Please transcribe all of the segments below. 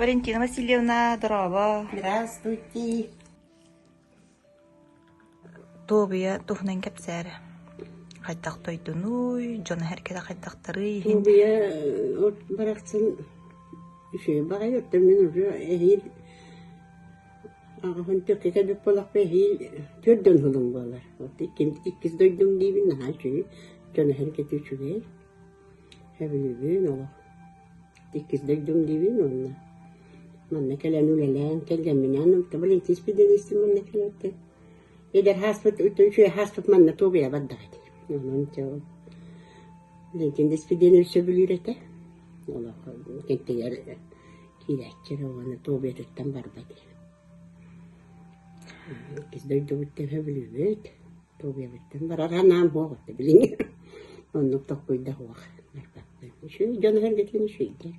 Валентина Васильевна, дорообо. Здравствуйте. Туобуйа туһунан кэпсээрэ. Хайдах дойдунуй, дьоно эргэтэ хайдахтарый иһин. Туобуйа от барахсан үчүгэй баҕайы оттон мин уже эһиил аҕыһын түөккэ кэлбит буоллахпына эһиил түөрт сылым буолар. Вот иккис дойдум диибин наһаа үчүгэй, дьоно эргэтэ үчүгэй. Сөбүлүүбүн олох. Иккис дойдум диибин уонна манна кэлэн үлэлээн кэргэмминээн Валентин Спиридоновичтыын манна кэлээттэн эдэр ааспыт үчүгэй ааспыт манна туобуйа бардаҕа ити. Онон дьэ ол Валентин Спиридонович сөбүлүүр этэ. Олох кэнтигэр киирээччи эрэ уонна туобуйатыттан барбат. Иккис дойдубуттан сөбүлүүбүт. Туобуйабыттан барар санаам суох этэ билигин. Оннук толкуйда суох барбаппын. Үчүгэй дьон эргэтин үчүгэйдэр.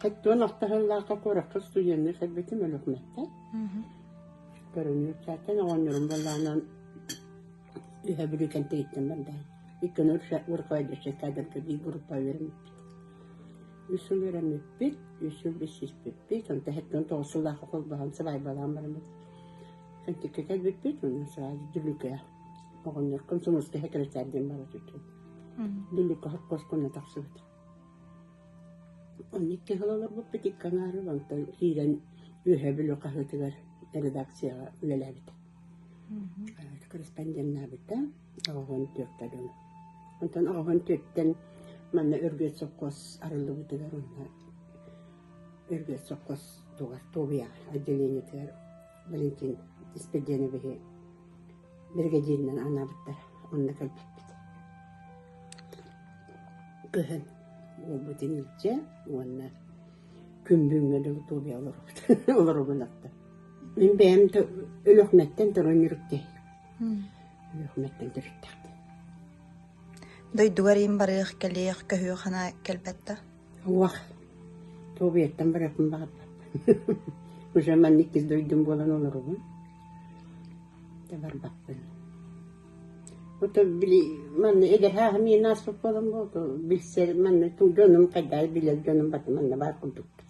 Хэттуон алтаһыллаахха куоракка студенныы кэлбитим Өлүөхүмэттэн. Көрүнүүрчээттэн оҕонньорум буоллаҕынан үһэ Бүлүүтэн тигиттэн барда. Иккини руководящий кадрга биир группа үөрэммиппит. Үс сыл үөрэммиппит, үс сыл билсиспиппит, онтон хэттуон тоҕус сыллаахха холбоһон сыбаайбалаан бараммыт. Кэнтиккэ кэлбиппит, уонна сразу Дүллүкүгэ Оҕонньор комсомольскай секретарь диэн бара түстүм. Дүллүккэ хоппуоскунна тахсыбыт. Онно икки сыл олорбуппут икки аҥаары онтон киирэн Үөһээ Бүлүү хаһыатыгар редакцияҕа үлэлээбит. Корреспонденнаабыта оҕоһун түөртэ дылы. Онтон оҕоһун түөртэн манна Өргүөт сопхуос арыллыбытыгар уонна Өргүөт сопхуос тугар Туобуйаҕа отделениетыгар Валентин Испирдиэновиһы биригэдьииринэн анаабыттара. Онно кэлбиппит. Кыһын уолбутун илдьэ уонна күн бүгүҥҥэ дылы туобуйа олоробут. Олоробун аттан. Мин бэйэм Өлүөхүмэттэн туран Ньүрүктэй. Өлүөхүмэттэн төрүттээхпин. Дойдугар иин барыах, кэлиэх, көһүөх хана кэлбэт да? Уох, туобуйаттан барыахпын баҕарбаппын. Уже манна иккис дойдум буолан олоробун. Да барбаппын. Ото били манна эдэр ааһым иэн ааспыт буолан буолту билсэр манна дьонум хайдах билэр дьонум барыта манна баар курдуктар.